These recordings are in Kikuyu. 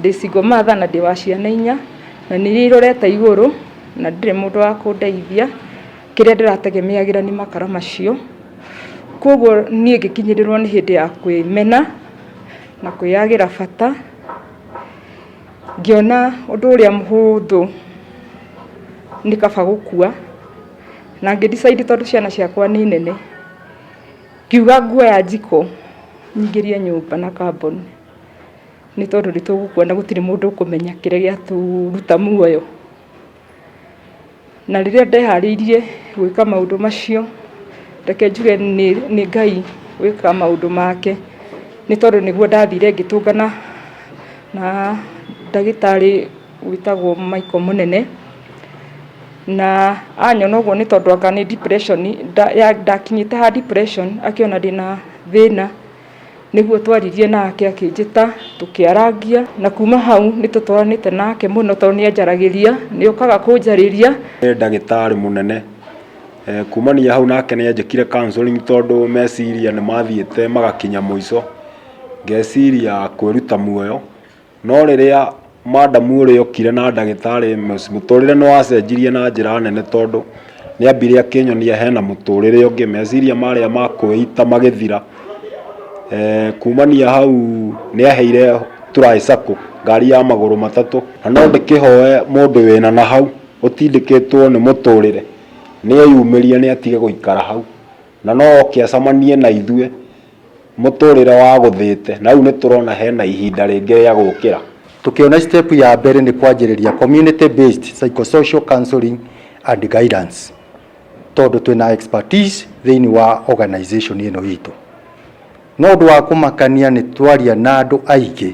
Ndĩ single mother na ndĩ wa ciana 4, na nĩ irorete igũrũ na ndirĩ mũndũ wa kũndeithia. Kĩrĩa ndĩrategemeagĩra nĩ makara macio. Koguo niĩ ngĩkinyĩrĩrwo nĩ hĩndĩ ya kwĩmena na kwĩyagĩra bata, ngĩona ũndũ ũrĩa mũhũthũ nĩ kaba gũkua, na ngĩ decide tondũ ciana ciakwa nĩ nene, ngiuga nguoya njiko nyingĩrie nyũmba na carbon, nĩ tondũ nĩ tũgũkua na gũtirĩ mũndũ ũkũmenya kĩrĩa gĩatũruta muoyo. Na rĩrĩa ndeharĩirie gwĩka maũndũ macio, reke njuge nĩ Ngai wĩkaga maũndũ make, nĩ tondũ nĩguo ndathire ngĩtũngana na ndagĩtarĩ wĩtagwo Michael Mũnene, na anyona ũguo, nĩ tondũ anga nĩ depression ndakinyĩte ha depression, akĩona ndĩna thĩna, nĩguo twaririe nake, akĩnjĩta tũkĩarangia, na kuma hau nĩ tũtwaranĩte nake mũno, tondũ nĩ anjaragĩria, nĩ okaga kũnjarĩria. Ndagĩtarĩ mũnene, kumania hau nake nĩ anjĩkire counseling, tondũ meciria nĩ mathiĩte magakinya mũico, ngeciria kwĩruta muoyo. No rĩrĩa madam ũrĩa okire na ndagĩtarĩ, mũtũrĩre nĩ wacenjirie na njĩra nene, tondũ nĩ ambire akĩnyonia hena mũtũrĩre ũngĩ, meciria marĩa ma kwĩita magĩthira. Kumania hau nĩ aheire tricycle, ngari ya magũrũ matatũ, na no ndĩkĩhoe mũndũ wĩna na hau ũtindĩkĩtwo nĩ mũtũrĩre nĩ eyumĩrie, nĩ atige gũikara hau, na no oke acemanie na ithuĩ mũtũrĩre wa gũthĩte, na rĩu nĩ tũrona hena ihinda rĩngĩ rĩa gũkĩra. Tukiona step ya mbere nĩ kwanjĩrĩria community based psychosocial counseling and guidance, tondũ twĩna expertise thĩinĩ wa organization ĩno itũ. No ũndũ wa kũmakania nĩ twaria na andũ aingĩ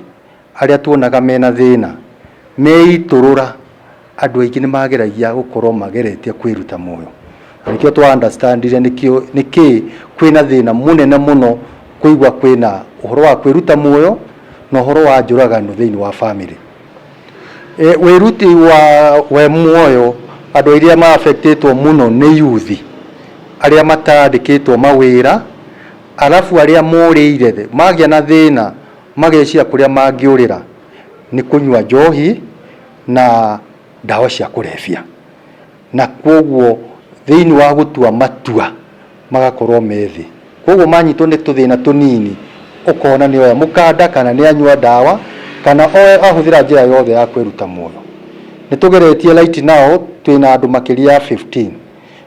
arĩa tuonaga mena thĩna meitũrũra, andũ aingĩ nĩ mageragia gũkorwo mageretie kwĩruta muoyo, na nĩkĩo twa understandire nĩkĩo nĩkĩ kwĩna thĩna mũnene mũno kũigua kwĩna ũhoro wa kwĩruta muoyo na ũhoro wa njũragano thĩinĩ wa family. Wĩruti wa we muoyo, andũ arĩa ma-affectĩtwo mũno nĩ youth arĩa matandĩkĩtwo mawĩra, arabu arĩa morĩire magĩa na thĩna mageciria kũrĩa mangĩũrĩra nĩ kũnyua njohi na ndawa cia kũrebia, na koguo thĩinĩ wa gũtua matua magakorwo me thĩ. Koguo manyitwo nĩ tũthĩna tũnini, ũkona nĩ oya mũkanda, kana nĩ anyua ndawa, kana ahũthĩra njĩra yothe ya kwĩruta muoyo. Nĩ tũgeretie, right now twĩna andũ makĩria ya 15,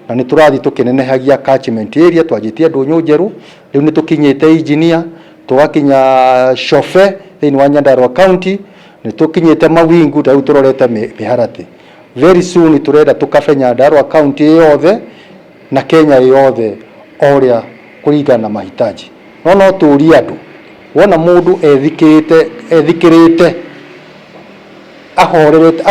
na nĩ tũrathiĩ tũkĩnenehagia catchment area. Twanjĩtie ndũnyũ njerũ, rĩu nĩ tũkinyĩte Engineer, tũgakinya Cobe thĩinĩ wa Nyandarua County, nĩ tũkinyĩte Mawingu, ta rĩu tũrorete Mĩharatĩ. Very soon tũrenda tũkabe Nyandarua County yothe na Kenya yothe o ũrĩa kũringana na mahitaji. No tũrie andũ, wona mũndũ ethikĩrĩte, ahorerete.